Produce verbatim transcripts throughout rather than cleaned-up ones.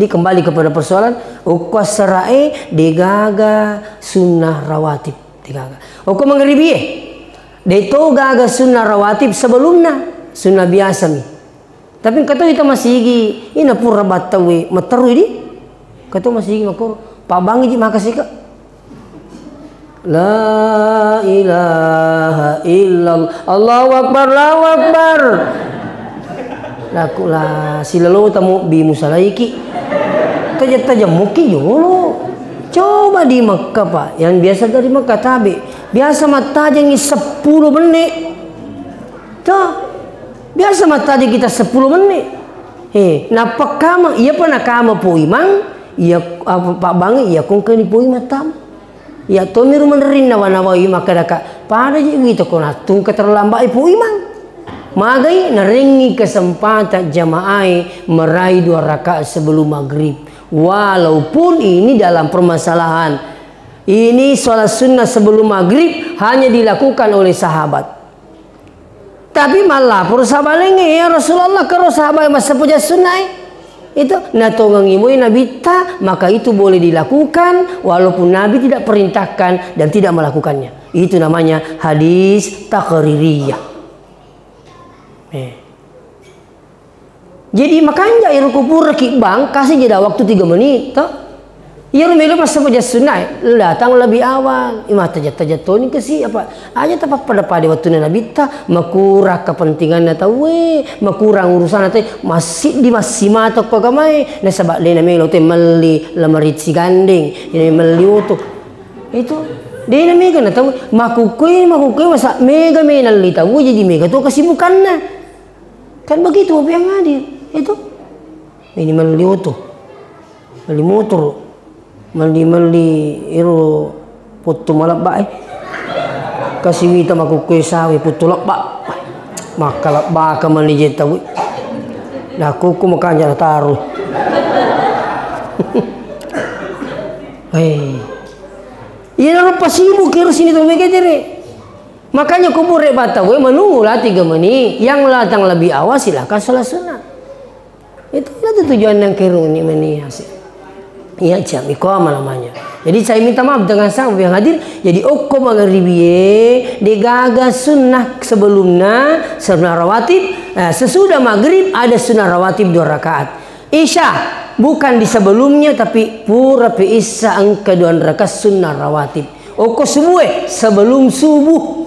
Jadi kembali kepada persoalan, okko assarae degaga sunnah rawatib, degaga. Okko mangeribie, deto gaga sunnah rawatib sebelumna, sunnah biasa mi. Tapi engka to ita masigi, ina pura battawe matterui di. Engka to masigi makkoro, pabbangi ji makasika. La ilaha illallah. Allahu Akbar, Allahu Akbar. Laku la silalo tamo bi musalaiki. Tajam-tajam muki jolo. Coba di Mekah, Pak. Yang biasa dari Mekah tabe. Biasa mattajengi seppulo menit. Toh. Biasa mattajengi kita seppulo menit. Eh, nappa kama, iya pa nakama po imang, iya apa, pabbangi, iya kongkani po imang tam. Iya tomi rumenring nawa-nawai makkadaka, pada ji wita ko nattungka terlambat e po imang. Magai narengngi kesempatan jamaah e meraih dua rakaat sebelum maghrib. Walaupun ini dalam permasalahan, ini sholat sunnah sebelum maghrib hanya dilakukan oleh sahabat. Tapi mallaporo sahabat laingnge, "Ya Rasulullah, kero sahabat massappo jang sunnae?" Itu natongengi moi Nabitta, maka itu boleh dilakukan walaupun Nabi tidak perintahkan dan tidak melakukannya. Itu namanya hadis taqririyah. Eh. Jadi makanja ero ko puraki bang, kasi jeda waktu tiga menit, toh? Iyaro melo massappo jang sunnae, datang lebih awal. Imata jetta-jettoni kasi apa? Aja tapappada-pada wattunna Nabitta, makurang kepentinganna tauwe, makurang urusanna tauwe, massiddi massimata ko agamae, nasaba dena melo te melli lemari sigandeng, ini melli oto. Itu dena mega na tauwe, makukkue, makukkue masa mega menalli tauwe, jadi mega to kesibukanna. Kan begitu Bapak yang hadir, itu. Ini melli oto, melli motor, melli-melli ero potto malebba e. Kasiwita makukkue sawe potto lebba. Makkalebba ka melli jetta, Bu. Nah, kuku makanja taro. Hei. Iya, naro pasibu kero sini to mega jere. Makanya ko pura battawe menunggu lah tiga menit. Yang datang lebih awal silakan sholat sunnah. Itu, itu tujuan yang keruni meni hasil. Iya, jam iko namanya. Jadi saya minta maaf dengan sahabat yang hadir. Jadi okko mangeribie degaga sunnah sebelumnya, sunnah rawatib. Nah, sesudah maghrib ada sunnah rawatib dua rakaat. Isya bukan di sebelumnya, tapi pura pe isya engka dua rakaat sunnah rawatib. Okko subuh e, sebelum subuh.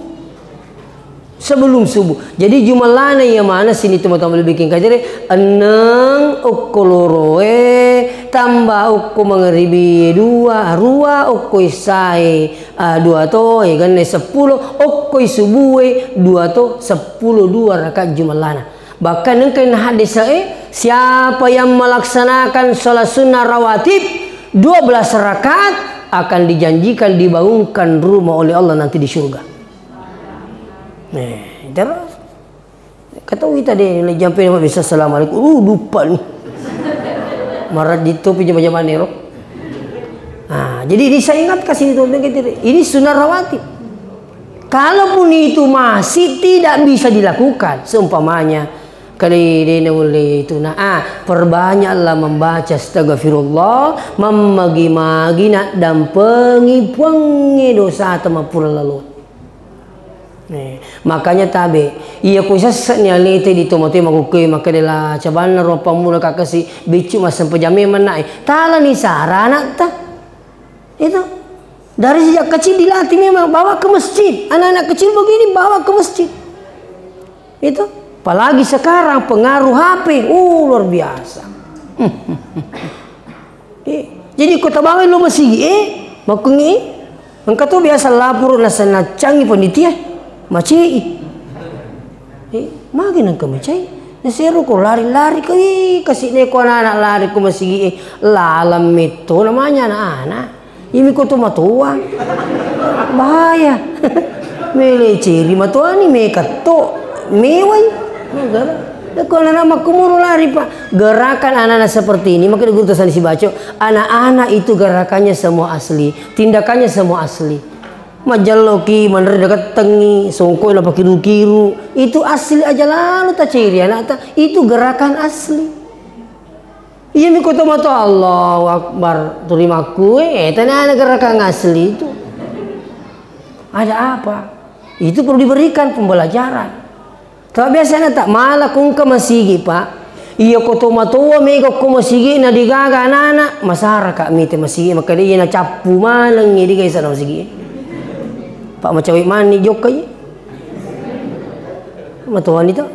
Sebelum subuh. Jadi jumellana iya maneng sini teman-teman lebih king kajere, enneng okko loroe, tambah okko mangeribi dua, rua okko isyae, ah, dua to, eh, genne seppulo, okko subuhe dua to, seppulo dua rakaat jumellana. Bahkan engka na hadis, eh, siapa yang melaksanakan sholat sunnah rawatib dua belas rakaat akan dijanjikan dibangunkan rumah oleh Allah nanti di surga. Eh, terus. Kata wita de, le jampe na bisa assalamualaikum. Uh, lupa ni. Marah di topi jama-jama nero. Ah, jadi ini saya ingatkan sini tuan-tuan kita. Ini sunnah rawatib. Kalaupun itu masih tidak bisa dilakukan, seumpamanya kali dena ulle itu, nah, ah, perbanyaklah membaca astagfirullah, mammagi-magi nak dampengi puangnge dosa temapura lalu. Eh, makanya tabe, iya ko sesse'ni alete di tomatoe makukkue, makkedela cabanna ruang pammula kakasi, biccu massempajang memang nak, eh, talani sara anakta. Itu. Dari sejak kecil dilatih memang, bawa ke masjid. Anak-anak kecil begini, bawa ke masjid. Itu. Apalagi sekarang pengaruh H P, uh, luar biasa. Eh, jadi ko tabawai lo masigi, eh, makkungi, eh, engka to biasa laporo nasenna cangi panitia, macei. Eh, magi nengka macei? Nasero ko lari-lari ko, eh, kasi neko anak-anak lari ko masigi, eh, lalang metto namanya anak-anak. Imi ko to matoa. Bahaya. Mele ceri matoani, mekatto, mewai. Gara-gara. Ko anak-anak makkumuru lari, Pak. Gerakan anak-anak seperti ini, makanya guru tasani sibaco, anak-anak itu gerakannya semua asli, tindakannya semua asli. Majalloki, manre dekettengi, songkoi napakiru-kiru, itu asli aja lalu taceri anakta, itu gerakan asli. Iya mi ko tomatoa, Allahu Akbar, turimakku, eh, tena negerakang asli itu. Ada apa? Itu perlu diberikan pembelajaran. Tapi biasanya tak malah kongka masigi, Pak. Iya ko tomatoa mega ko masigi na digaga anak-anak, masyarakat mite masigi, maka dia na cappu maneng di gaisa na masigi. Pak macawe mani jokka iya. Matoani to.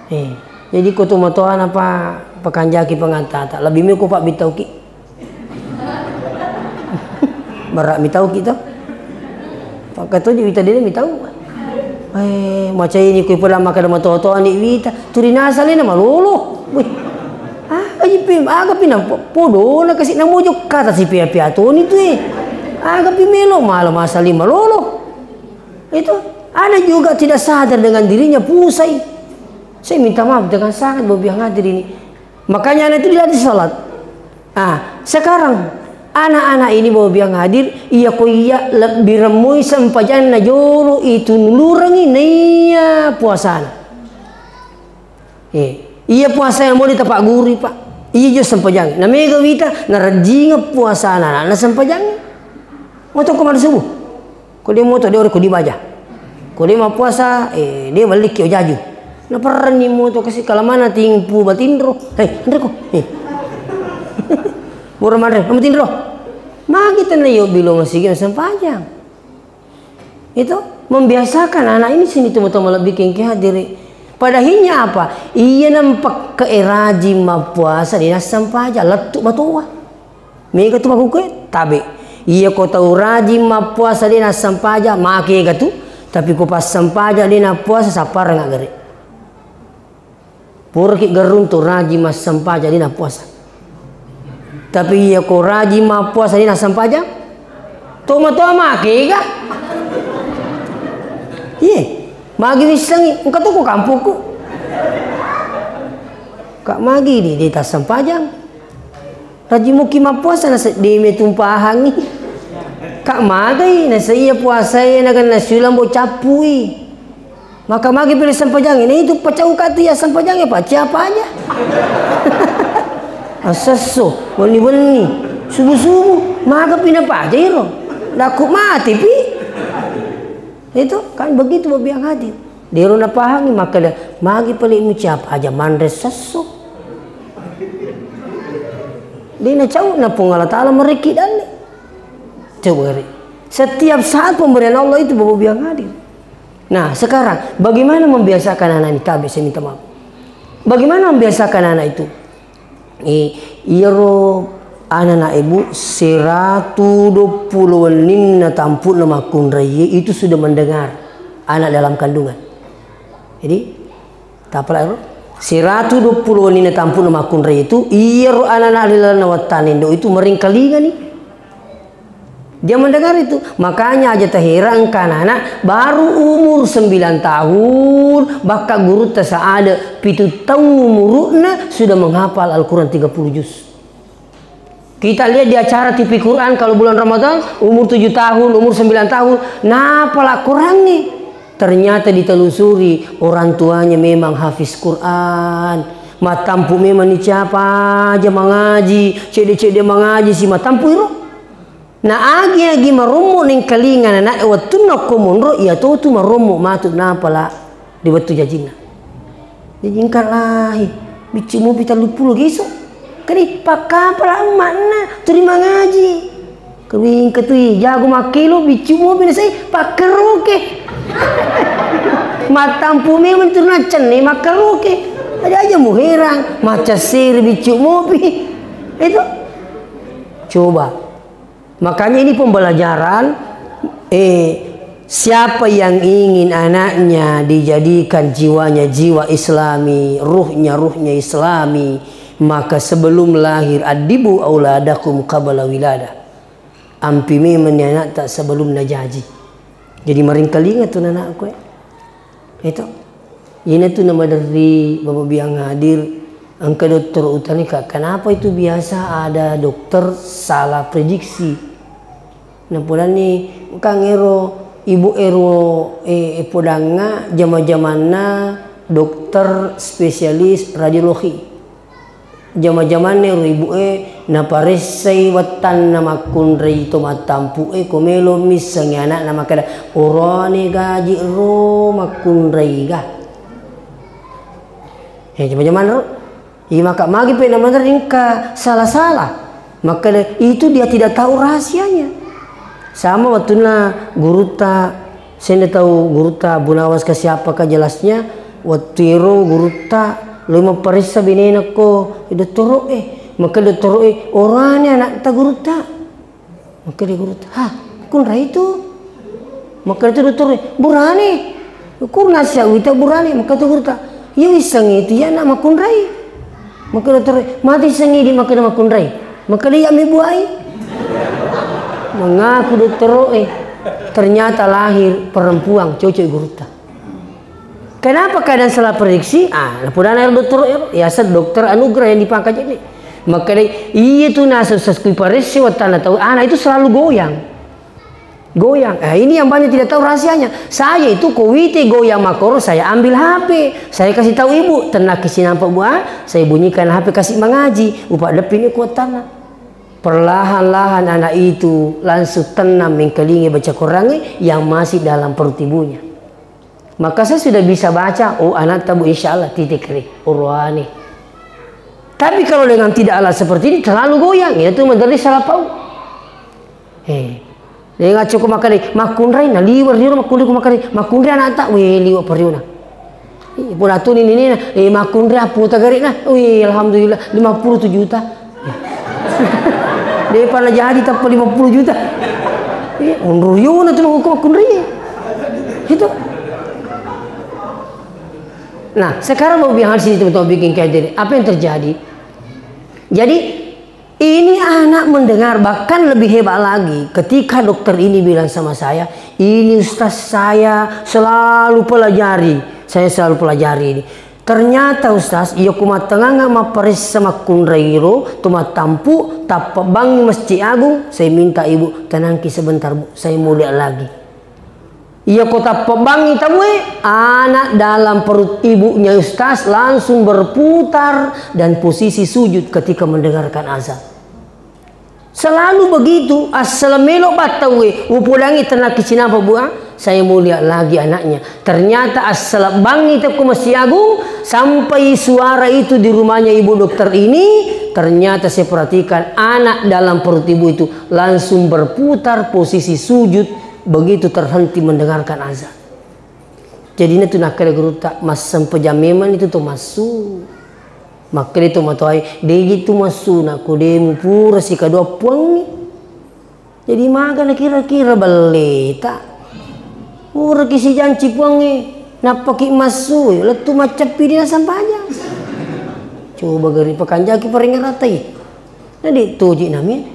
Eh, jadi ko tomatoana pa pakanjaki pangattata, lebbi meko pabbitauki. Berat mitauki to. Pakka to di wita dede mitau. Eh, macai ni kui pula makkeda matoa-toa ni wita. Turi nasalena malolo. Wih. Ah, aji pi, aga pi nampa podona kasi namojo kata si pia-pia toni tu eh. Aga pi melo mala masali malolo. Itu ada juga tidak sadar dengan dirinya pusai. Saya minta maaf dengan sangat, Bapak yang hadir ini. Makanya anak itu dilatih salat. Ah, sekarang anak-anak ini, Bapak yang hadir, iya ko iya lebbi remmoi sempajanna jolo itu nulurengi naiya puasana. Eh, iya puasa yang mau ditapak guru, Pak. Iya jo sempajangi. Na mega wita, na rajinga puasana, na sempajangi. Mau toko mana subuh? Ko de moto de ore ko di baja. Ko de mappuasa, eh, de balliki ojaju. Naperranni moto kasi kalamana timpu batinro. Hei, nreko. Hei. Mura manre, kamu tinro. Magi tena yo bilo masigi sempajang. Itu membiasakan anak ini sini teman-teman lebih kengki hadiri. Pada akhirnya apa? Iya nampak ke rajin mappuasa di nassempajang lettu batoa. Mega tu makkukue tabe. Iya ko tau rajin mappuasa de nassempajang, makega tu. Tapi ko passempajang de nappuasa, sappareng aggere. Puraki gerrung tu rajin massempajang de nappuasa. Tapi iya ko rajin mappuasa de nassempajang, tomatoa makega. Iye, magi wissengi, engka tu ko kampokku. Kak magi di, de tassempajang. Rajing muki mappuasa naseddimi tumpahangngi. Kak magai nasaiya puasae naganna siulang bo cappui. Maka magi pile sempajangnge, na itu pacau katu ya sempajangnge, Pak, siapa aja. Asesso, wenni-wenni, subuh-subuh, maga pina paja iro. Laku mati pi. Itu kan begitu Bapak yang hadir. Dero napahangi makkeda, magi pale mucap aja manre sesso. Dena cau na Puang Allah Taala merekki dalle. Coba ngeri. Setiap saat pemberian Allah itu Bapak yang hadir. Nah, sekarang bagaimana membiasakan anak ini? Tabe, saya minta maaf. Bagaimana membiasakan anak itu? Eh, iyaro anana ibu, seratu duappulo wenninna tampukna makkunraie itu sudah mendengar anak dalam kandungan. Jadi, tapala ero, seratu duappulo wenninna tampukna makkunraie itu, iyaro anana ri lalenna wattana indo itu meringkalingani. Dia mendengar itu. Makanya aja taheran engka anak-anak baru umur sembilan tahun, bahkan gurutta saada pitu tahun umurukna sudah menghafal Al-Quran tiga puluh juz. Kita lihat di acara T V Quran kalau bulan Ramadan, umur tujuh tahun, umur sembilan tahun, napala Qurannya. Ternyata ditelusuri orang tuanya memang hafiz Quran. Matampu memang ni siapa aja mangaji, cede-cede mangaji si matampu iro. Na agi-agi marommo nengkalinga nanae wettunna okko monro, iya totu marommo matu napala di wettu jajinna. Jaji engka lahi, biccu mopi telluppulo geso. Kadi pakkapala emma'na turi mangaji. Kawingka tui jago makkelo biccu mopi nasai pakkeroke. Mattampu memang turi naccenne makkeroke. Aja-aja muherang, macasseri biccu mopi. Itu. Coba. Makanya ini pembelajaran, eh, siapa yang ingin anaknya dijadikan jiwanya jiwa Islami, ruhnya ruhnya Islami, maka sebelum lahir addibu auladakum qabla wiladah. Ampi memang ni anakta sebelum najaji. Jadi maringkalinga tu anakku, eh. Itu. Iyana tu namaderri Bapak Biang hadir, engka dokter utani, Kak, kenapa itu biasa ada dokter salah prediksi? Napodani, engka ero ibu ero, eh, eh, podangnga jama-jamanna dokter spesialis radiologi. Jama-jamanna ro ibu'e naparessai wettanna makkunrai to mattampu'e, ko melo missengngi ana'na makkeda, "Orane gaji ro makkunrai ga." Eh, jama-jamanna ro. Iya maka magi pe namanre engka salah-salah. Makkeda, "Itu dia tidak tahu rahasianya." Sama wettunna gurutta, senne tau gurutta Abu Nawas ka siapa ka jelasnya, wettu ero gurutta lo mapparessa benena ko dottoro e. Maka dottoro e, "Orane anakta gurutta." Makkeda gurutta, "Hah, kunrai tu?" Makkeda tu dottoro e, "Burane." Kurna sia wita burane, makkeda tu gurutta, "Iya wissengngi tu iya anak makkunrai." Makkeda dottoro e, "Mate issengngi di makkeda makkunrai?" Makkeda, "Iya mi buai." Mengaku dottoro e, ternyata lahir perempuan, cocok gurutta. Kenapa keadaan salah prediksi? Ah, napodana ero dottoro ero, ya, dokter Anugerah yang di Pangkajene. Makkeda, "Iya tu naseng seskui paresse wattanna tau, anak itu selalu goyang." Goyang. Eh, ini yang banyak tidak tahu rahasianya. Saya itu ko wite goyang makoro, saya ambil H P. Saya kasih tahu ibu, "Tenang ki sinampa bua, saya bunyikan H P kasih mengaji." Upa depi ni kuatanna. Perlahan-lahan anak itu langsung tenang mengkalingi baca Quran yang masih dalam perut ibunya. Maka saya sudah bisa baca, "Oh, anak tabu insya Allah titik re, uruane." Tapi kalau dengan tidak alat seperti ini, terlalu goyang, itu menjadi salah paham. Eh, dengan cukup makan, "Makkunrai, nah liwat riura makkunrai, ku makan, makkunrai anak tak, weh, liwat periuna." Eh, pura tu ni, ni, ni, eh, "Makkunrai, apa tak gari, nah?" Wih, alhamdulillah, lima puluh tujuh juta. Depa na jadi tappa lima puluh juta. Iya, onro riona tu makkunrai. Itu. Nah, sekarang mau bilang sini teman-teman bikin kayak gini. Apa yang terjadi? Jadi, ini anak mendengar, bahkan lebih hebat lagi. Ketika dokter ini bilang sama saya, "Ini ustaz saya selalu pelajari. Saya selalu pelajari ini." Ternyata, Ustaz, iya ku mattengnga mapparessa makkunrairo to mattampu, tappa bangngi Masjid Agung, saya minta ibu, "Tenangki sebentar, Bu, saya mau lihat lagi." Iya ko tappa bangngi tabue, anak dalam perut ibunya Ustaz langsung berputar dan posisi sujud ketika mendengarkan azan. Selalu begitu, assaleng melo battauwe, upodangi tenaki cinapa bua, saya mau lihat lagi anaknya. Ternyata assaleng bangngi tekko Masjid Agung, sampai suara itu di rumahnya ibu dokter ini, ternyata saya perhatikan anak dalam perut ibu itu langsung berputar posisi sujud begitu terhenti mendengarkan azan. Jadi na tu nakkeda gurutta, "Massempajang memang itu to massu." Makkeda to matoae, "Deji tu massu, nakko de mupura sikadua puangngi." Jadi maga na kira-kira balleta. Puraki sijanci puangnge, nappaki massu, lettu macceppi di nasempajang. Coba gari pakanjaki paringerratai. Na de toji nami.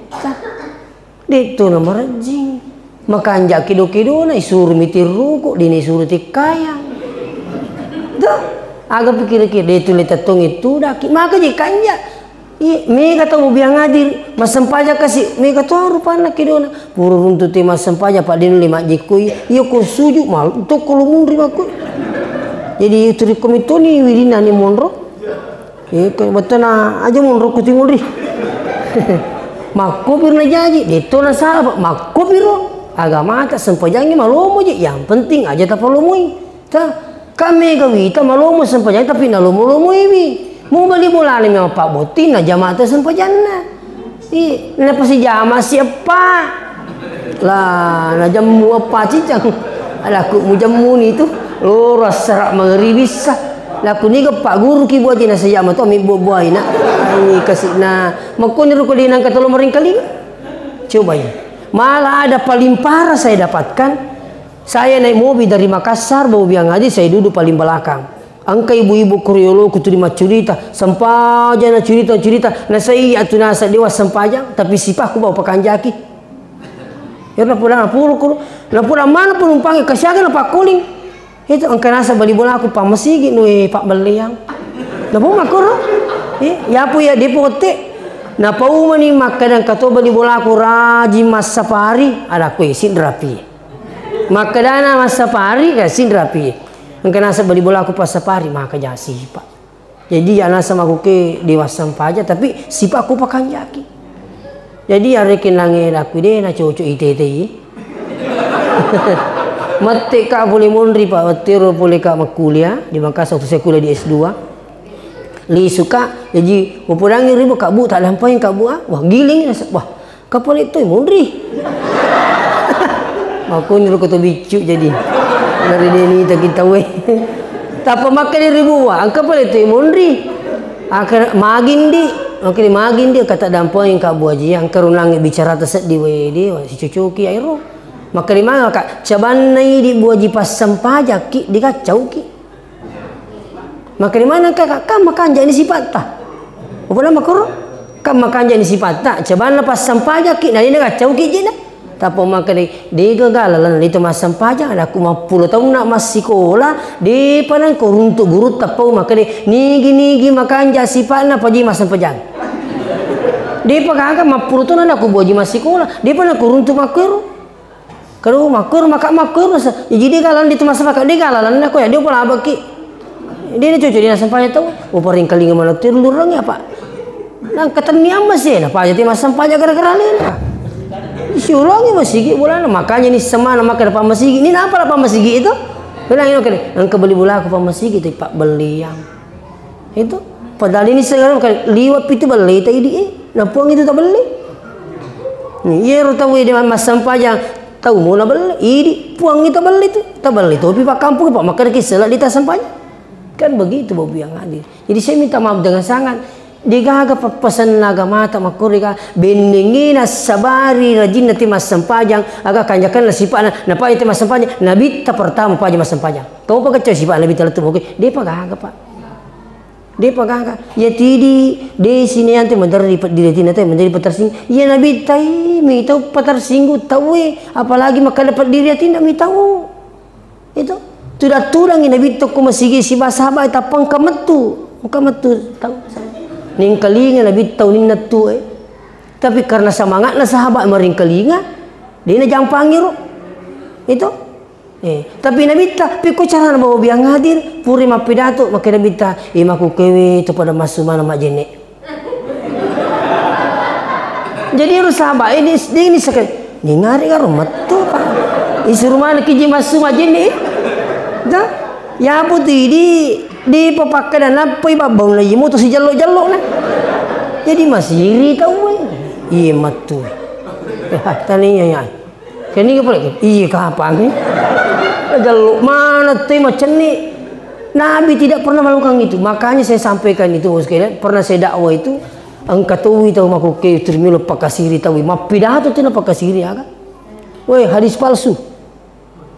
De'to namarejjing. Makanja kedo-kedona, isuro mitirruku, dina isuro tikkayang. Tuh, aga pikir-kir, de'tu le tettong itu daki. Maka je kanja. Iya, mega tau biang adil, massempajang kasi, mega to rupanna kedona. Pura runtu te massempajang, pa de nulle majjekkoi. Iya ko suju, mal, tokko lo munri makko. Jadi, turikko mitoni, wirinna ni monro. Eh, ko bettuanna aja monro ku timuri. Makkopiro najaji, de'to nasala, Pak. Makkopiro agamata, sempajangngi malomo je, yang penting aja tapalomoi. Ta, kan mega wita malomo sempajang tapi nalomo-lomoiwi. Mau bali bolana memang Pak Botting, najamata sempajanna. Ih, napasijama si eppa. Lah, najammu eppa cicang. Alaku mujammu ni tu. Loro assara mangeri bisa. Laku niga Pak Guru ki buaji nasijama to mi buah-buahi na. Ini kasih na. Makoni ruko di nangka tolo maringkaling. Coba ya. Malah ada paling parah saya dapatkan. Saya naik mobil dari Makassar, bawa biang haji, saya duduk paling belakang. Engka ibu-ibu ku rioloku tuli maccurita, sempajang naccurita, naccurita, nasai atu nasa dewa sempajang, tapi sipahku bau pakanjaki. Ero napura napuru kuru, napura mana penumpang, kasiaga napakkuling. Itu engka nasa bali bolaku pa masigi nue pabbelleang. Napau makkoro? Eh, yapu ya depote. Napaumani makkadang kato bali bolaku rajin massapari, ada kue sinrapi. Makkedana massapari, ka sinrapi. Engka naseng bali bolaku passapari, maka jasipa. Jadi, ya naseng makkuke de' massempajang, tapi sipa'ku pakanjaki. Jadi, arekeng nangnge lakku de' nacocok itetei. Mette'ka pole monri, Pak, wettero poleka makkuliah di Makassar, waktu saya kuliah di S dua. Lisuka, jaji upodangngi ribu, "Kak Bu, tak dampengeng Kak Bu, ah." Wah, giling naseng, wah, Kapale toi monri. Makkuniro ko to biccu jadi. Nari deni ta kita we. Tappa makkeda ribu wa, engka pale toi monri. Akhir magindi, makkeda magindi, kata dampengeng Kak Bu Haji, engka runangnge bicara ta seddi we, de, sicocoki aero. Makkeda maka cabanna idi Bu Haji passempajakki, dikaccauki. Makkeda maneng ka, kan makanja ni sipatta. Apa nama koro? Kan makanja ni sipatta, cabanna passempajakki, na dena gaccauki jena. Tappa makkeda, de gaga lalang itu massempajang, ada ku mappulo taunna massikola, depa nangko runtu gurutta pau makkeda, nigi-nigi makanja sipatna paji massempajang. Depa gaga mappulo taunna ada ku boji massikola, depa nangko runtu makkero. Kadu makkuro, maka makkuro sa. Jadi de galang di tu massempajang, de galang na ko ya, de pala abaki. De ni cucu di massempajang tau. Oh, paringkalinga mana tu lurang apa? Nang katenni amma sih, na paja ti massempajang gara-gara lena. Siulangi masigi bolana, makanya ni semana maka dapat masigi. Ni napa dapat masigi itu? Bilang ini kene, engka beli bola aku pa masigi tu pak beli yang. Itu. Padahal ini segala kan liwat pitu belle ta idi, eh. Nah, puang itu ta belle. Nih, iyaro tau ede massempajang, tau mau na belle, idi, puang itu belle tu. Ta belle topi pak kampung, pak makkeda ki sela di ta sempajang. Kan begitu, Bapak yang hadir. Jadi saya minta maaf dengan sangat. Degaga pappasenna agamata makkorega bennengena sabari rajinna ti massempajang, aga kanjakanna sipa'na, napaja ti massempajang, nabitta pertama paja massempajang. Topa kecce sipa'na nabitta lettu boke, depa gaga, Pak. Depa gaga. Iya tidi, de sineang te maderri peddiri atinna te, maderri patersinggung. Iya nabittai, mitau patersinggung tauwe, apalagi makkada peddiri atinna mitau. Itu. Tudang-tudangi nabitta ko masigi siba sahabat, tappa engka mettu. Engka mettu tau. Ningkalinga nabitta uninna tu, eh. Tapi karena semangatna sahabat maringkalinga, de najampangi ro. Itu. Eh, tapi nabitta, pikko carana bawa biang hadir, puri mappidato, makkeda nabitta, eh, makkukewe to pada massu mana majenne. Jadi ero sahabat ini, ini sekali, ningari karo metto, Pak. Isuru mana kiji massu majenne. Dah, ya putih di, di pepakkada nappai babbau na imo to sijallo-jallo na. Jadi masiri tau, eh. Iya mettu. Eh, tani ya, ya. Keniga pole, iya kapang, eh? Jallo mana te macenni. Nabi tidak pernah melakukan itu. Makanya saya sampaikan itu, Bapak sekalian. Pernah saya dakwah itu, engka towi tau makuke turmilo pakasiri tau. Mappidato tu na pakasiri, ya kan? Weh, hadis palsu.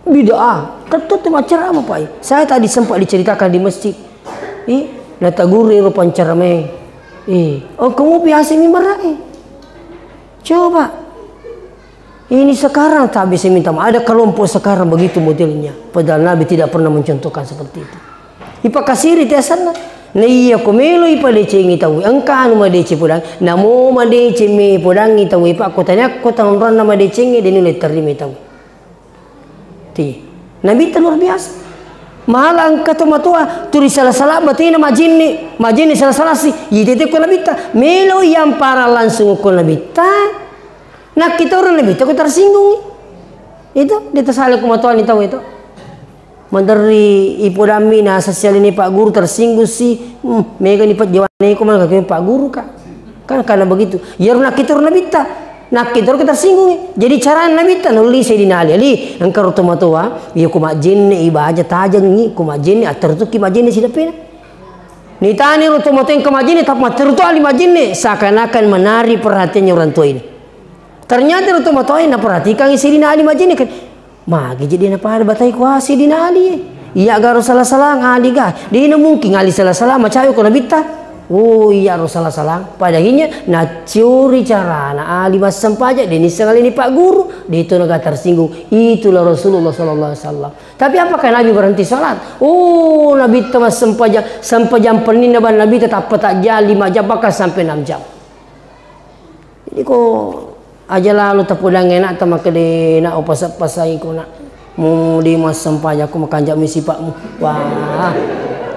Bid'ah. Tettu tu macam apa, Pak? Saya tadi sempat diceritakan di masjid. Ih, nataguri ro pancarame. Ih, oh, kamu biasa mimbar, eh? Coba. Ini sekarang tak bisa minta maaf. Ada kelompok sekarang begitu modelnya. Padahal Nabi tidak pernah mencontohkan seperti itu. Ipakasiri te asanna. Na iya ko melo ipadecengi tau. Engka anu madeceng podang. Namo madeceng me podangi tau. Ipakkutanya ko tanranna madecengi deni le terima tau. Ti. Nabitta luar biasa. Malah engka to matoa turi salah-salah batena majinni, majinni salah-salah si. Yitete ko nabitta. Melo yang parah langsung ko nabitta. Nakkitoro nabitta ko tersinggungi. Itu, de tasala ko matoani tau itu. Maderri ipodammi na sasialini Pak Guru tersinggung si, hmm, mega ni pejjawane ko mana Pak Guru ka. Kan karena begitu. Iyaro nakkitoro nabitta. Nakkitoro ko tersinggungi. Jadi carana nabitta nulli Sayyidina Ali. Ali, engka ro tomatoa, iya ko majjenne ibaja tajengi, ko majjenne atteru tokki majjenne sideppena. Nitani ro tomatoa engka majjenne, tapi matteru to ali majjenne, seakan-akan menarik perhatiannya orang tua ini. Ternyata ro tomatoae naperhatikangngi Sayyidina Ali majjenne kan. Magi jadi napada batai kuasa Sayyidina Ali. Iya garo salah-salah Ali ga. Dena mungkin Ali salah-salah macawe ko nabitta. Oh iya ro salah-salah. Padahinya naciori carana Ali massempajang, deni sengalini Pak Guru, de to naga tersinggung. Itulah Rasulullah sallallahu alaihi wasallam. Tapi apakah Nabi berhenti salat? Oh, Nabitta massempajang, sempajang penninna bang Nabitta tappa tak jam lima jam bahkan sampai enam jam. Jadi ko aja lalu tapodangngi anakta makkeda, "Nak, upasa-pasai ko, Nak. Mu de massempajang ko, makanja mi sipa'mu." Wah,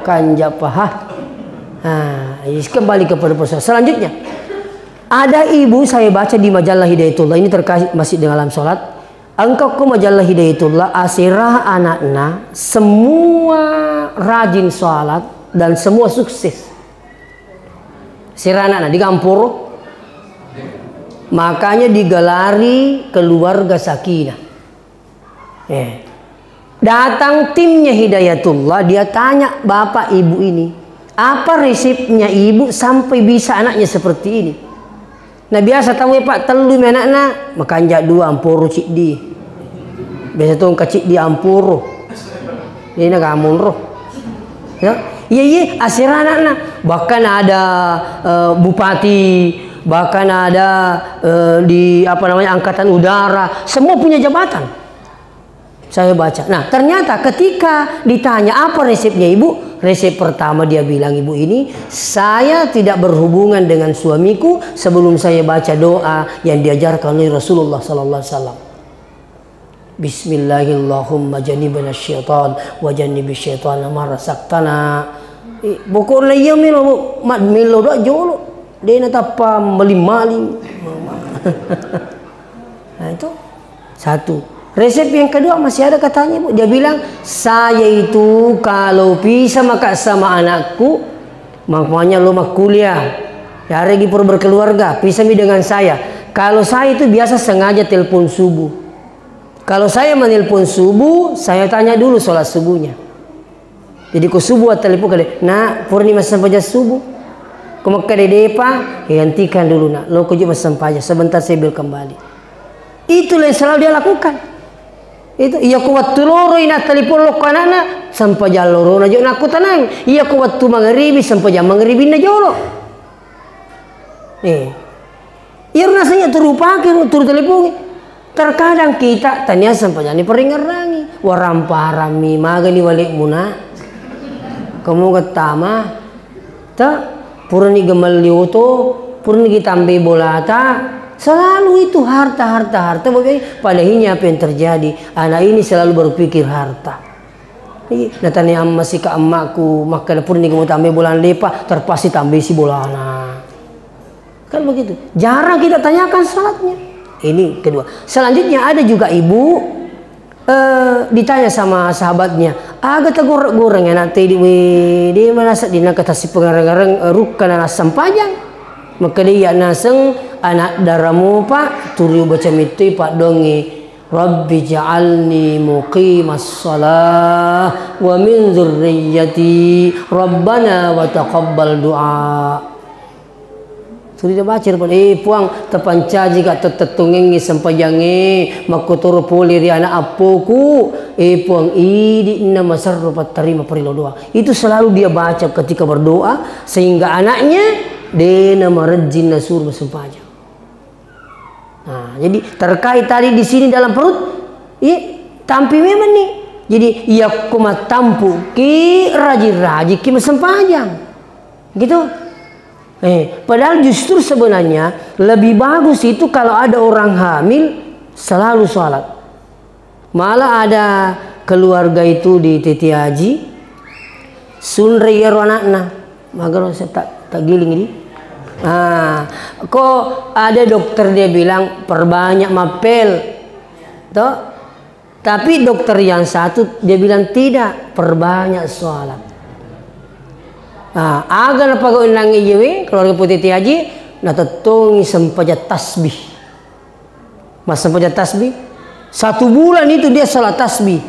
kanja paha. Nah, kembali kepada persoalan selanjutnya. Ada ibu saya baca di majalah Hidayatullah, ini terkait masih dengan alam sholat. Engkau ke majalah Hidayatullah, asera anakna semua rajin sholat dan semua sukses. Asera anakna di kamporo, makanya digelari keluarga sakinah. Eh. Datang timnya Hidayatullah, dia tanya bapak ibu ini, apa resepnya ibu sampai bisa anaknya seperti ini? Nah, biasa tamu, Pak, tellu mi anakna, makanja dua, amporo ciddi. Biasa tu engka ciddi amporo. Ini kamu ro. Ya, iya, iya, asera anakna. Bahkan ada, eh, bupati, bahkan ada, eh, di, apa namanya, angkatan udara, semua punya jabatan. Saya baca. Nah, ternyata ketika ditanya apa resepnya ibu, resep pertama dia bilang, ibu ini, saya tidak berhubungan dengan suamiku sebelum saya baca doa yang diajarkan oleh Rasulullah sallallahu alaihi wasallam. Bismillahirrahmanirrahim. Jannibna syaitan wa jannibis syaitana ma razaqtana. Eh, pokokna iya melo, ma-, melo doa jolo. Dena tappa maling-maling. Nah, itu satu. Resep yang kedua masih ada katanya, Bu. Dia bilang, "Saya itu kalau bisa maka sama anakku, makanya lo makkuliah, ya lagi perlu berkeluarga, pisah mi dengan saya. Kalau saya itu biasa sengaja telepon subuh. Kalau saya menelpon subuh, saya tanya dulu sholat subuhnya." Jadi ko subuh attelepon kale, "Nak, purani massempajang subuh?" Ko makkeda depa, "Ya, hentikan dulu, Nak. Lo ko je massempajang, sebentar saya bel kembali." Itulah yang selalu dia lakukan. Itu, iya ko wettu loroi nattelepon lokko anakna, sempajang lorona jo nakko tenang. Iya ko wettu mangaribi, sempajang mangaribinna jolo. Eh. Iyaro naseng turu pake, turu telepongi. Terkadang kita tania sempajang ni peringerangi. Waramparami magani walekmu, Nak. Kamu gettama. Ta, purani gemelli oto, purani gitambai bolata. Selalu itu harta, harta, harta. Bapak, padahal ini apa yang terjadi? Anak ini selalu berpikir harta. Iya, natanya amma sika ammaku, makkeda purani kamu tambai bolana depa, terpaksa tambai si bolana. Kan begitu. Jarang kita tanyakan sholatnya. Ini kedua. Selanjutnya ada juga ibu, eh, ditanya sama sahabatnya, "Aga tagoreng-goreng anak tedi we, de manasa dinaka tasi pengareng-areng, eh, rukkana nassempajang?" Makkeda iya naseng anak daramu, Pak, turu baca mittoi, Pak, dongi. Rabbi ja'alni muqimas shalah wa min dzurriyyati. Rabbana wa taqabbal du'a. Tuli dibaca pada, "Eh, Puang, tapancaji ka tettettongengngi sempajangnge, makkotoro pole ri ana appoku. Eh, Puang, idi'na maserro pattarima parellau doa." Itu selalu dia baca ketika berdoa, sehingga anaknya dena marejjing nasuro sempajang. Nah, jadi terkait tadi di sini dalam perut, iya, tampi memang nih. Jadi, iya, ko mattampuki, rajin-rajinki massempajang. Gitu. Eh, padahal justru sebenarnya lebih bagus itu kalau ada orang hamil selalu sholat. Malah ada keluarga itu di Titi Haji, sunrei iyaro anakna. Magaro saya tak, tak giling ini. Ah, kok ada dokter dia bilang perbanyak mapel. Toh? Tapi dokter yang satu dia bilang tidak, perbanyak sholat. Ah, aga napagau nangi jewe, keluarga Putih Titi Haji, natettongi sempajang tasbih. Massempajang tasbih. Satu bulan itu dia sholat tasbih.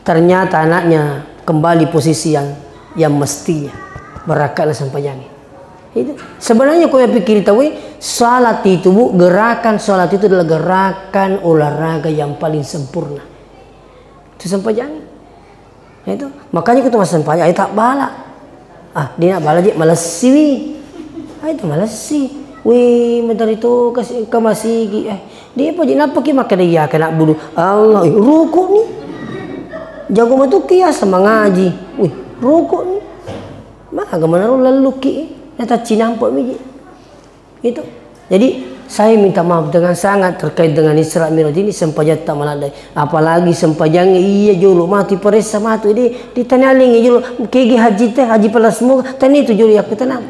Ternyata anaknya kembali posisi yang, yang mestinya. Barakatna sempajangnya. Itu. Sebenarnya kau yang pikir tahu, eh, sholat itu, Bu, gerakan sholat itu adalah gerakan olahraga yang paling sempurna. Itu sempajang. Nah, itu. Makanya kita massempajang, ayo tak bala. Ah, dia nak bala je, malessi wi. Ah, itu malessi. Wi, mentari tu kasi, ke masigi. Eh, dia apa je, napa ki makan dia kena bulu. Allah, eh, rukuk ni. Jago matu kia sama ngaji. Wih, rukuk ni. Maga mana lalu ki. Nata cinampak mi je. Itu. Jadi, Saya minta maaf dengan sangat terkait dengan Isra Mi'raj ini, sempajatta maladde. Apalagi sempajang iya jolo matu paressa matu, di, di tanalingi jolo, kegi haji teh, haji pala semoga, tani itu jolo yakku tenang.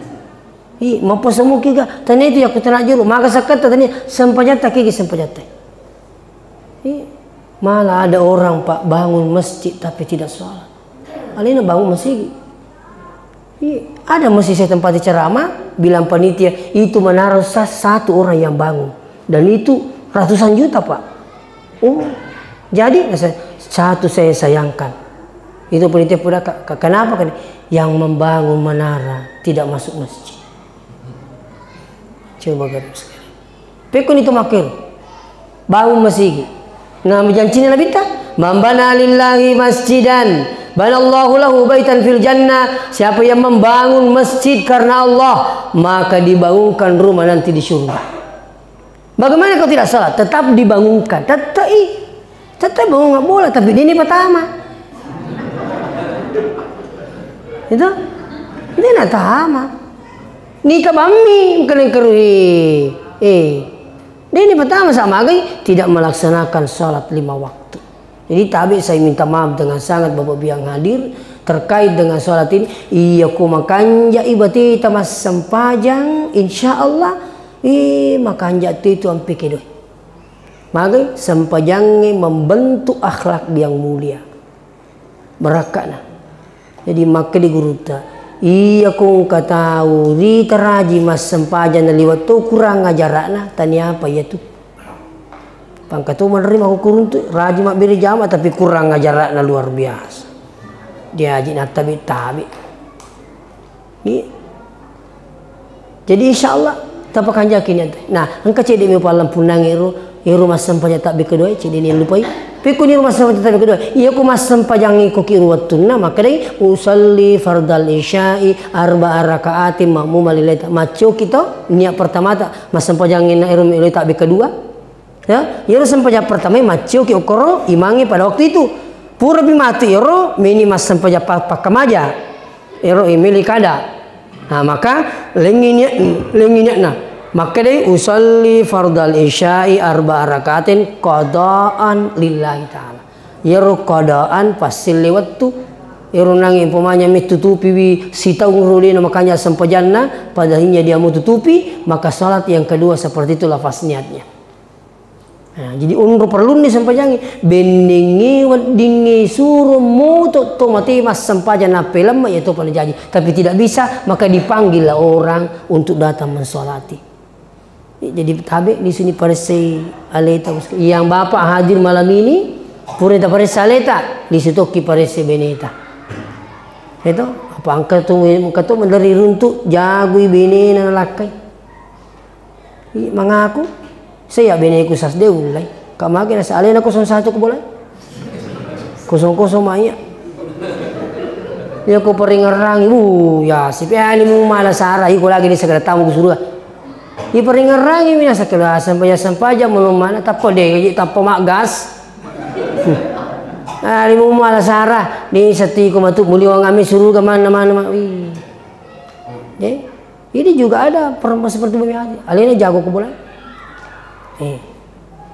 Ih, mappa semoga kega, tani itu yakku tenang jolo, maka sakatta tani, sempajatta kegi sempajatta. Ih, malah ada orang, Pak, bangun masjid tapi tidak sholat. Alena bangun masigi. Iya, ada masih saya tempati ceramah, bilang panitia, itu menara sa-, satu orang yang bangun. Dan itu ratusan juta, Pak. Oh, jadi saya, satu saya sayangkan. Itu panitia pura, "Ka-, ka-, kenapa kan?" Yang membangun menara tidak masuk masjid. Coba, Bapak Ibu sekalian. Pekko ni to makkero. Bangun masigi. Nah, majancini Nabitta, "Man bana lillahi masjidan, banallahu lahu baitan fil jannah." Siapa yang membangun masjid karena Allah, maka dibangunkan rumah nanti di surga. Bagaimana kalau tidak salat? Tetap dibangunkan. Tetap i-, tetap bangun nggak boleh, tapi ini pertama. Itu? Ini nak tama. Nika bammi, kena keruhi. Eh. Deni pertama sama gai tidak melaksanakan salat lima waktu. Jadi tabe saya minta maaf dengan sangat Bapak Ibu yang hadir terkait dengan salat ini. Iya ko makanja ibateta massempajang, insya Allah, eh, makanja tu itu ampe kedoi. Magai sempajangnge membentuk akhlak yang mulia. Barakka'na. Jadi makkeda gurutta, iya ko engka tau rita raji massempajang naliwat to kurang ajara'na, taniapa iyatu. Pangka to menerima ko kuruntu, raji mabbere jama tapi kurang ajara'na luar biasa. Diaji nattabe-tabe. Iya. Jadi insya Allah tapakanjaki niatta. Nah, engka cedde mi upallempunnang ero, ero massempajang tabbe kedua, cedde ni lupai. Pekko ni ero massempajang tabbe kedua, iya ko massempajang iko ki ro wettunna, makkedai, "Usalli fardal isya'i arba'a raka'atin ma'muma lillahi ta-," maccoki to, niat pertamata, massempajang ero tabbe kedua. Ya, iyaro sempajang pertama maccio ki okkoro imangnge pada waktu itu. Purapi matu iyaro, meni massempajang pa-, pakkamaja. Iyaro imili kada. Nah, maka lengi niat, lengi niatna. Makkedai, "Usalli fardal isya'i arba'a rakaatin qadaan lillahi ta'ala." Iyaro qadaan passelle wettu. Iyaro nangi umpamanya mettutupiwi sitaung ro de na makanja sempajanna, padahal dia mau tutupi, maka salat yang kedua seperti itu lafaz niatnya. Nah, jadi onro perlunni sempajangnge, bennengnge weddingnge suro moto to mate massempajang nappelemma iya topa najaji. Tapi tidak bisa, maka dipanggillah orang untuk datang mensolati. Jadi tabe lisuni paressai aleta, yang bapak hadir malam ini, pura taparessa aleta, lisu tokki paressai beneta. Itu apa engka tu, engka tu menderri runtu, jagui benena nalakkai. Ih, mangaku, saya beneku sasde ullai. Kamage nasa alena kosong satu ko bolai. Kosong kosong maya. Ya ko peringerangi, bu, ya, sipi alimu mala sara, iko lagi di segala tamu ku surga. Iya peringerangi mi nasa kela sempajang-sempajang, melo mana tappa de, tappa maggas. Alimu mala sara, di setiku matu, muliwang ami surga mana, mana, ma-, wih. Eh? Ini juga ada perempuan seperti Bobi Hadi. Alena jago ko bola. Eh,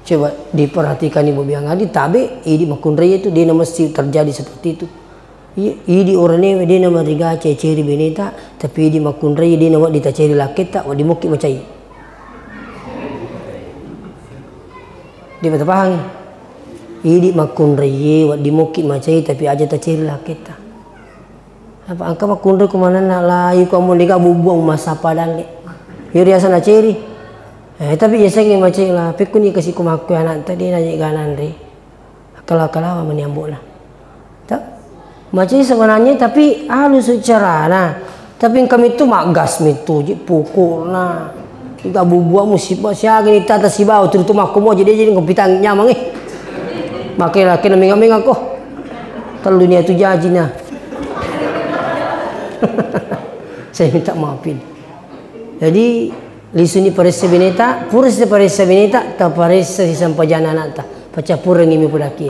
coba diperhatikan Ibu Biang Hadi, tabe idi makkunrai itu, dia mesti terjadi seperti itu. Iya, idi orane dia nama riga ceceri beneta, tapi idi makkunrai dia nama ditaceri laketta, wa dimokki macai. Dia paham? Idi makkunrai wa dimokki macai, tapi aja taceri laketta. Apa engka makkunrai kumanenna la iko ammo dega bubbuang massappa dalle. Iyo riaseng naceri. Eh, tapi yasengnge maceri la, pekkuni kasi ko makkue anakta de naje gananre. Akala-kalawa mani ambo'na. Ta? Maceri sebenarnya tapi halus carana. Tapi engka mitu maggas mitu ji pokokna. Iga bubbuang musibah siaga ni tata sibawa turu tu makko mo jadi jadi ngopi tang nyamang eh. Makke laki na menga-menga ko. Tellu ni atu jajina. Saya minta maafin. Jadi, lisuni paressa beneta, pura si paressa beneta, taparessa si sempajang anakta. Pacappurengi mi pudaki.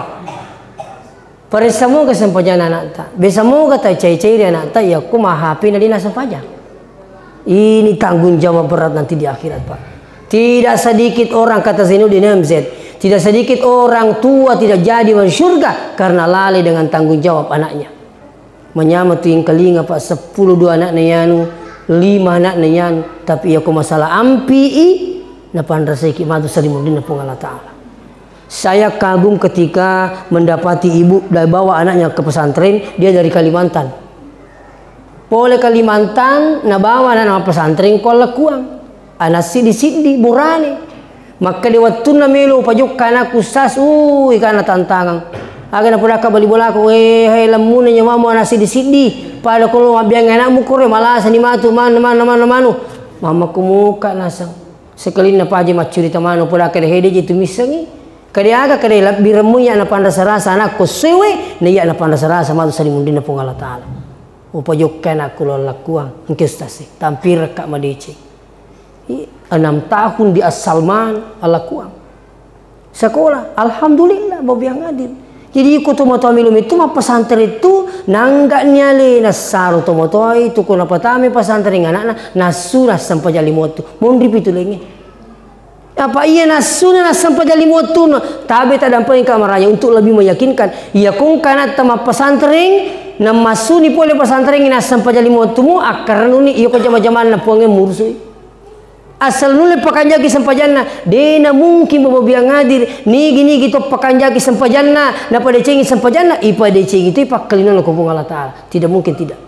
Paressa moga sempajang anakta. Besa moga ta cai-cai ri anakta, yakko mahapi na dina sempajang. Ini tanggung jawab berat nanti di akhirat, Pak. Tidak sedikit orang, kata Zainuddin M Z, tidak sedikit orang tua tidak jadi masuk surga karena lalai dengan tanggung jawab anaknya. Manyameng tu engkalinga, Pak, seppulo dua anakna yanu, lima anakna yanu, tapi iya ko masalah ampi'i, napanrasaiki matu salimuddinna Puang Allah Ta'ala. Saya kagum ketika mendapati ibu da-, bawa anaknya ke pesantren, dia dari Kalimantan. Pole Kalimantan, nabawa anakna pesantren ko Allakkuang. Anak siddi-siddi, burane. Makkeda wettunna melo upajokka anakku, Ustaz, ui, kana tantangang. Aga napodakka bali bolaku, eh, hai, lemmuna nyawamu anak siddi-siddi. Pada ko lo mabbiang anakmu koro, malasani matu, man-, man-, man-, manu. Mammakku muka naseng. Sekalinna paja maccurita manu, podakka de hede je tu missengi. Kade aga kade labbi remmu iya napanrasa-rasa anakku sewe, na iya napanrasa-rasa matu salimuddinna Puang Allah Ta'ala. Upajokka anakku lo Allakkuang, engke Ustaz e, tampirekka madeceng. I, enam tahun di As-Salman, Allakkuang. Sekolah, alhamdulillah, Bapak yang hadir. Jadi, iko tomatoa melo metto mappesantren tu, nanggani alena saro tomatoa itu, ko napatama pesantren anakna, nassu nassempajang lima wettu. Monri pitu lengnge. Apa iya nassuna nassempajang lima wettunna? Tabe taddampengika maraja untuk lebih meyakinkan. Iya kongka natta mappesantren, nammassuni pole pesantren nassempajang lima wettumu, akkarenuni iya ko jama-jamanna Puangnge murusui. Asal nulle pakanjaki sempajanna, dena mungkin Bapak biang hadir, nigi-nigi to pakanjaki sempajanna, napadecengi sempajanna, ipadecengi tu pakkalinona ko Puang Allah Ta'ala. Tidak mungkin tidak.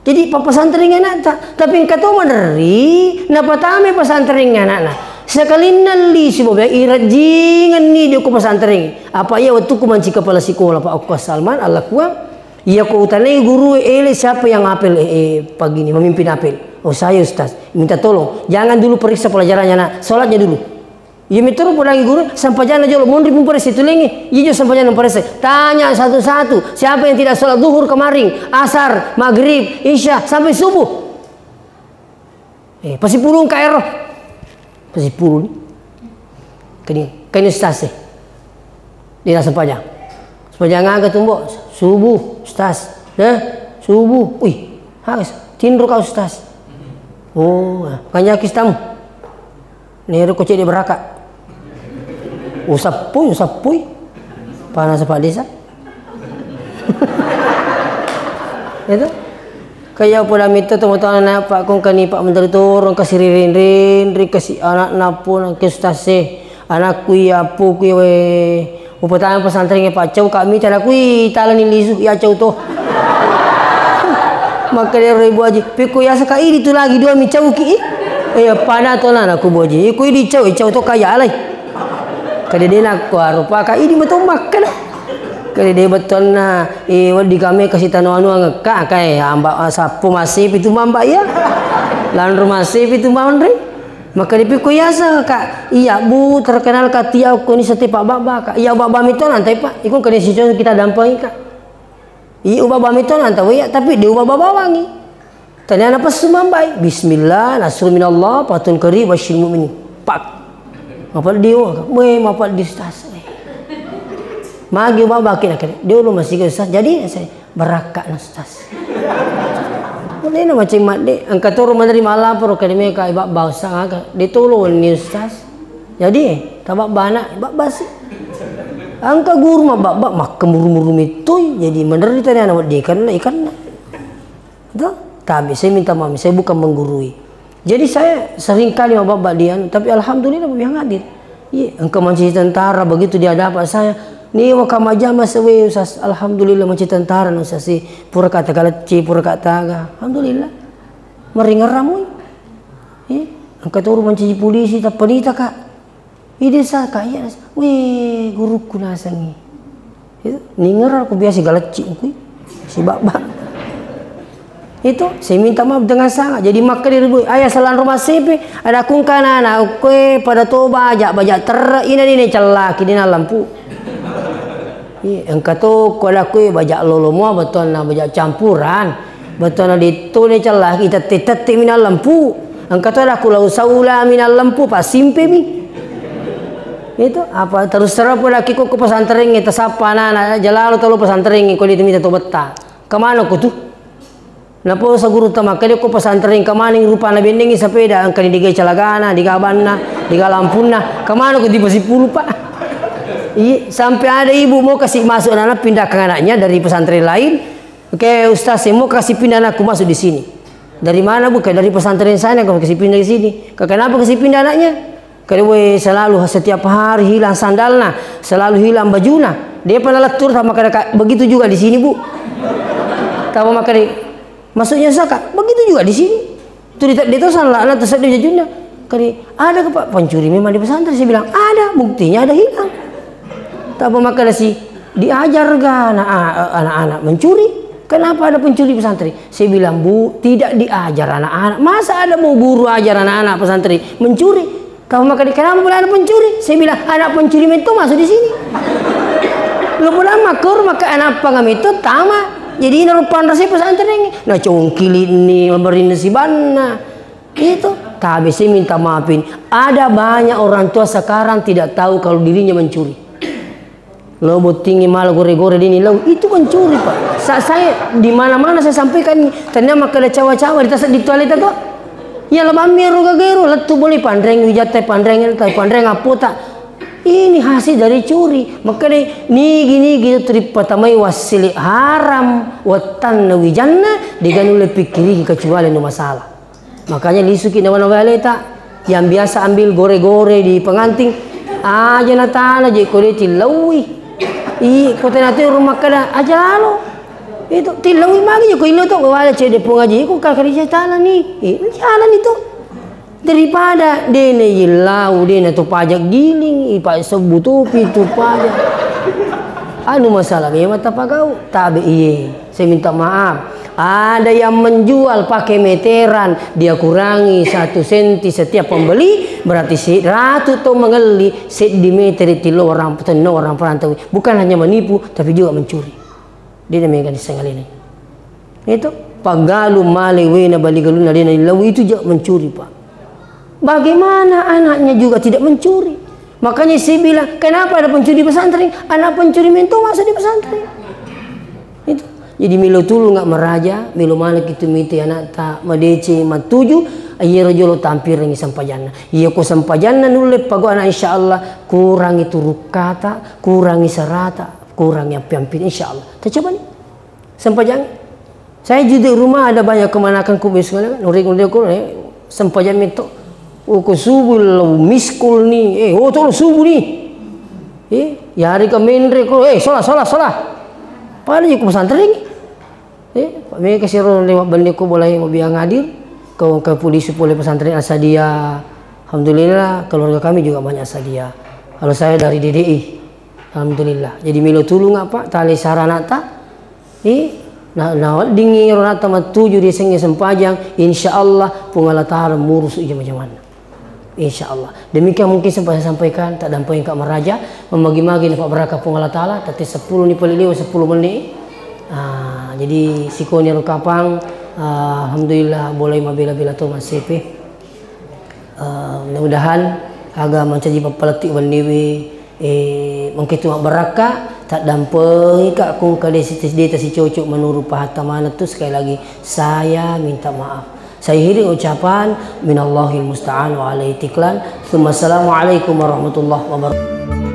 Jadi, pappasantreng anakta, tapi engka to maderri, napatama pesantren anakna. Sekalinna lisu Bapak, irajjingenni di ko pesantren. Apa iya wettuku manci kepala sekolah, Pak, okko Salman, Allakkuang. Iya ko utanai guru ele siapa yang apel, eh, eh, pagi ini memimpin apel. Oh, saya Ustaz, minta tolong, jangan dulu periksa pelajarannya, Nak. Sholatnya dulu. Iya mitoro podangi guru, sempajanna jolo, monri pung parese tu lengnge. Iya jo sempajanna parese. Tanya satu-satu, siapa yang tidak sholat zuhur kemarin, asar, maghrib, isya, sampai subuh? Eh, pasipulung ka ero. Pasipulung. Kani, kani Ustaz e. Dia sempajang. Sempajang aga tu, Mbok? Subuh, Ustaz. Nah, subuh. Wih, harus. Tinro ka Ustaz. Oh, kanjaki stamu. Nero ko cedde beraka. Usappui, usappui. Panas Pak Desa. Itu. Kaya poda mito to matoana Pak kong kani Pak Menteri turun kasi riring-riring kasi anak napo nang ke Ustaz e. Anakku iya, appoku iya, we. Upatama pesantren e, Pak, cau kami, tana kui talani lisu, iya cau to. Makkeda ero Ibu Haji, pekko yasa ka idi tu lagi dua mi cau ki, i? Eh, pada to na, naku Ibu Haji. Iko idi cau, eh, cau to kaya alai. Kade de nakko aro, Pak, ka idi mato makkeda. Kade de bettuanna, eh, wedding kame kasi tano anu angekka, kae, amba, sappo masipi tu mamba iya. Lanro masipi tu manre. Maka dipikko yaseng, Kak. Iya, Bu, terkenal ka tiau ko ni setiap baba, Kak. Iya, baba mito nantai, Pak. Iko kena siswa kita dampangi, Kak. Iya, baba mito nantai, iya, tapi dia baba bawangi. Tanya apa sumambai? Bismillah, nasrul minallah, fatun qarib, basyiril mu'minin. Pak. Apa dia, Kak? Weh, apa di Ustaz? Magi baba kena kena. Dia ulun masih ke Ustaz. Jadi, saya Barakka na Ustaz. Mulai na macam mat de, engka toro menerima lapor ke demi ka ibak bau sang aga. De tolo ni Ustaz. Jadi, tabak bana, ibak basi. Engka guru ma bak bak makkemuru-muru mitoi. Jadi, menderita ni anak wedding ikanna, ikanna. Itu, tapi saya minta maaf, saya bukan menggurui. Jadi saya sering kali mababba dia, tapi alhamdulillah yang hadir. Iya, engkau mancaji tentara begitu dia dapat saya. Ni waka majama sewe Ustaz, alhamdulillah mancaji tentara na Ustaz si pura kata kaleci, pura kata aga. Alhamdulillah. Meringeramui. Iya, engkau turu mancaji polisi tappa nita, Kak. Ide sa, Kak, iya, weh, gurukku nasengi. Itu, ningera aku biasa galecci kui. Si baba. Itu, saya minta maaf dengan sangat. Jadi makkeda ri bu, ayah salanro masepe, ada kungkana na kue pada to baja, baja terre, ina dine cellaki, dina lampu. Iya, engka to ko ada kue baja lolo mua, betuanna baja campuran. Betuanna ditto ni cellaki, tette-tette minang lempu. Engka to ada kulau saula minang lempu, pasimpe mi. Itu apa terus terang pun laki ko pesantren, tasappa anak-anak, jalalo tolo pesantren, ko dia minta tobetta. Kemana ko tu? Naposa gurutta makkeda, ko pesantren engka maneng rupana bennengngi sepeda, engkani digai calagana, diga banna, diga lampunna, kemana ko tipe sepuluh, Pak? Iya, sampai ada ibu mau kasih masuk anak, pindahkan anaknya dari pesantren lain. Oke, Ustaz, saya mau kasih pindah anakku masuk di sini. Dari mana, Bu? Kayak dari pesantren sana, kalau kasih pindah ke sini. Ke-, kenapa kasih pindah anaknya? Kade we selalu, setiap hari hilang sandalna, selalu hilang bajuna. Dia pernah lettur sama kade, Kak, begitu juga di sini, Bu. Tahu makkeda, maksudnya Ustaz, Kak, begitu juga di sini. Itu di, di itu salah, anak tersedih bajuna. Kade, ada ke, Pak, pencuri memang di pesantren? Saya bilang, ada, buktinya ada hilang. Tahu makkeda si, diajar ga anak, anak-anak mencuri? Kenapa ada pencuri pesantren? Saya bilang, Bu, tidak diajar anak-anak. Masa ada mau guru ajar anak-anak pesantren mencuri? Tahu makkeda, kenapa boleh ada pencuri? Saya bilang, anak pencuri itu masuk di sini. Lo pulang makur, maka anak pangam itu tama. Jadi, narupan rasa pesantren ini. Nah, congkili ini, lebarin si banna. Itu. Tapi saya minta maafin. Ada banyak orang tua sekarang tidak tahu kalau dirinya mencuri. Lo bottingi mala gore-gore dini lau, itu mencuri, Pak. Sa-, saya di mana-mana saya sampaikan, tania makkeda cawa-cawa di tas-, di toilet itu. Ya, lebammi ero gagero, lettu boleh panreng wijatta, panreng enta, panreng apota. Ini hasil dari curi. Makkeda nigi-nigi itu ripatamai wassili haram, wattanna wijanna, degaga nulle pikkiriki kecuali nu masalah. Makanya lisuki nawa-nawa aleta, yang biasa ambil gore-gore di pengantin, aja natana je ko de tillaui. I, ko tena tu rumah kada aja lalo. Itu tillaui magi je ko ilo to, wala cede pung aja, ko kakari je tana ni. Eh, jalan itu. Daripada dene yillau, dene tu pajak giling, ipa sebbu topi tu pajak. Anu masalah memang tapagau, tabe iye. Saya minta maaf. Ada yang menjual pakai meteran, dia kurangi satu senti setiap pembeli, berarti seratus to mengelli, seddi meter itu orang, tenno orang perantau. Bukan hanya menipu, tapi juga mencuri. Dia namanya kan disengalini. Itu paggalu male wena bali galunna dena illau itu juga mencuri, Pak. Bagaimana anaknya juga tidak mencuri? Makanya saya bilang, kenapa ada pencuri di pesantren? Anak pencuri mento masuk di pesantren. Itu. Jadi melo tulung nggak meraja, melo mana kita mite anak tak madece matuju, iya rojolo tampirangi sempajanna. Iya ko sempajanna nulle pago anak, insya Allah kurangi turukkata, kurangi serata, kurangi ampi-ampi, insya Allah. Kita coba nih. Sempajang. Saya juga di rumah ada banyak kemanakan ku besok kan. Orang udah ko, eh, sempajang itu. Oh, ko subuh lo miskul ni. Eh, oh, to lo subuh ni. Eh, ya hari ke menre ko, eh, salah, salah, salah. Pada juga pesantren ni. Eh, Pak, mereka siro lewat bende ko boleh mau biang hadir. Ke, ke polisi pole pesantren Asadia. Alhamdulillah, keluarga kami juga banyak Asadia. Kalau saya dari D D I. Alhamdulillah. Jadi melo tulung apa? Tali saranata. Eh, na, naweddingngi ronata matuju di sengnge sempajang, insya Allah Puang Allah Ta'ala murusu jama-jamanna. Insya Allah. Demikian mungkin sempat saya sampaikan, tak dampeng ka meraja, memagi-magi napa berkah Puang Allah Ta'ala, tadi sepuluh ni paling lewat sepuluh menit. Ah, jadi sikoni ro kapang, ah, alhamdulillah boleh mabela-bela to masepe. Eh, mudah-mudahan aga mancaji pappalettu wenniwi, eh, mengkitu mabbarakka, taddampengika kung kade si-, deta sicocok menurut pahatta manettu. Sekali lagi, saya minta maaf. Saya akhiri ucapan, minallahil musta'an wa alaihi tiklan. Tsumma assalamualaikum warahmatullahi wabarakatuh.